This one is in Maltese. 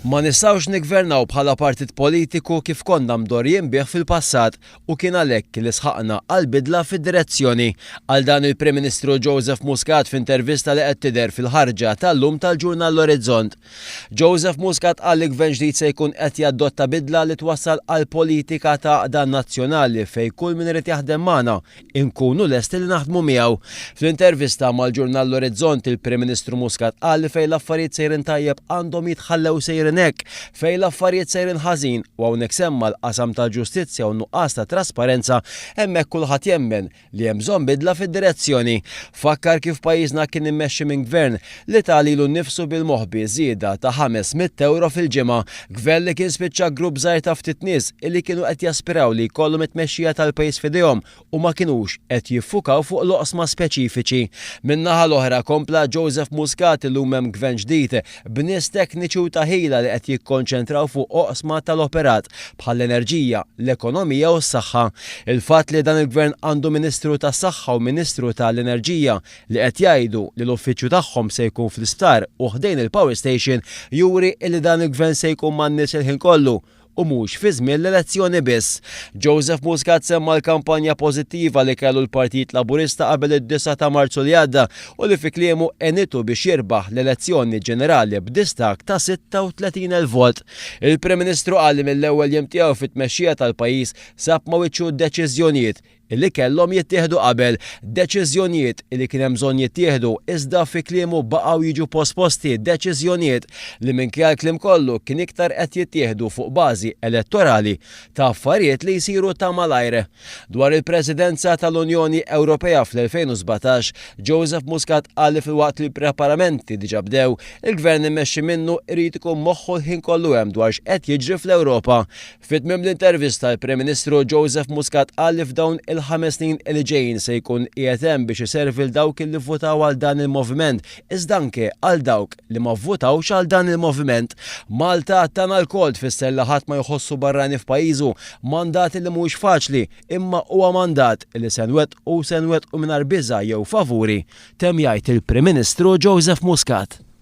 Ma nistgħux niggvernaw bħala partit politiku kif konna mdorrijin bih fil-passat u kien għalhekk li sħaqna għal bidla fid-direzzjoni. Qal dan il-Prim Ministru Joseph Muscat f'intervista li qed tidher fil-ħarġa tal-lum tal-ġurnal L-Orizzont. Joseph Muscat qal li Gvern ġdid se jkun qed jaddotta bidla li twassal għal politika ta' għaqda nazzjonali fejn kull min irid jaħdem magħna Inkunu lesti li naħdmu miegħu. Fl-intervista mal-ġurnal L-Orizzont, il-Prim Ministru Muscat qal li fejn l-affarijiet sejrin tajjeb għandhom jitħallew sejrin hekk, fejn l-affarijiet sejrin ħażin, u hawnhekk semma l-qasam tal-ġustizzja u n-nuqqas ta' trasparenza, hemmhekk kulħadd jemmen li hemm bżonn bidla fid-direzzjoni. Fakkar kif pajjiżna kien immexxi minn Gvern li ta lilu nnifsu bil-moħbi żieda ta' 500 ewro fil-ġimgħa. Gvern li kien spiċċa grupp żgħir ta' ftit nies illi kienu qed jaspiraw li jkollhom it-tmexxija tal-pajjiż f'idejhom u ma kinux qed jiffukaw fuq l-oqsma speċifiċi. Min-naħa l-oħra, kompla Joseph Muscat, illum hemm Gvern ġdid b'nies tekniċi u ta' ħila li qed jikkonċentraw fuq oqsma tal-operat bħall-enerġija, l-ekonomija u s-saħħa. Il-fatt li dan il-Gvern għandu Ministru tas-Saħħa u Ministru ta' l-Enerġija li qed jgħidu li l-uffiċċju tagħhom se jkun fl-isptar u ħdejn il-power station juri illi dan il-Gvern se jkun man-nies il-ħin kollu u mhux fi żmien l-elezzjoni biss. Joseph Muscat semma l-kampanja pożittiva li kellu l-Partit Laburista qabel id-disgħa ta' Marzu li għadda u li fi kliemu għenitu biex jirbaħ l-elezzjoni ġenerali b'distakk ta' 36,000 vot. Il-Prim Ministru qal li mill-ewwel jiem tiegħu fit-tmexxija tal-pajjiż sab ma' wiċċu deċiżjonijiet li kellhom jittieħdu qabel, deċiżjonijiet li kien hemm bżonn jittieħdu iżda fi kliemu baqgħu jiġu posposti, deċiżjonijiet li minkejja l-kliem kollu kien iktar qed jittieħdu fuq bażi elettorali ta' affarijiet li jsiru ta' malajr. Dwar il-Presidenza tal-Unjoni Ewropea fl-2017, Joseph Muscat qal li filwaqt li l-preparamenti diġà bdew, il-Gvern immexxi minnu jrid ikun moħħu l-ħin kollu hemm dwar x'qed jiġri fl-Ewropa. Fi tmiem l-intervista, il-Prim Ministru Joseph Muscat qal li f'dawn il-ħames snin li ġejjin se jkun qiegħed hemm biex iservi 'l dawk li vvutaw għal dan il-moviment, iżda anke għal dawk li ma vvutawx għal dan il-moviment. Malta tagħna lkoll tfisser li ħadd ma jħossu barrani f'pajjiżu, mandat li mhuwiex faċli, imma huwa mandat li se nwettqu u se nwettqu mingħajr biża' jew favuri, temm jgħid il-Prim Ministru Joseph Muscat.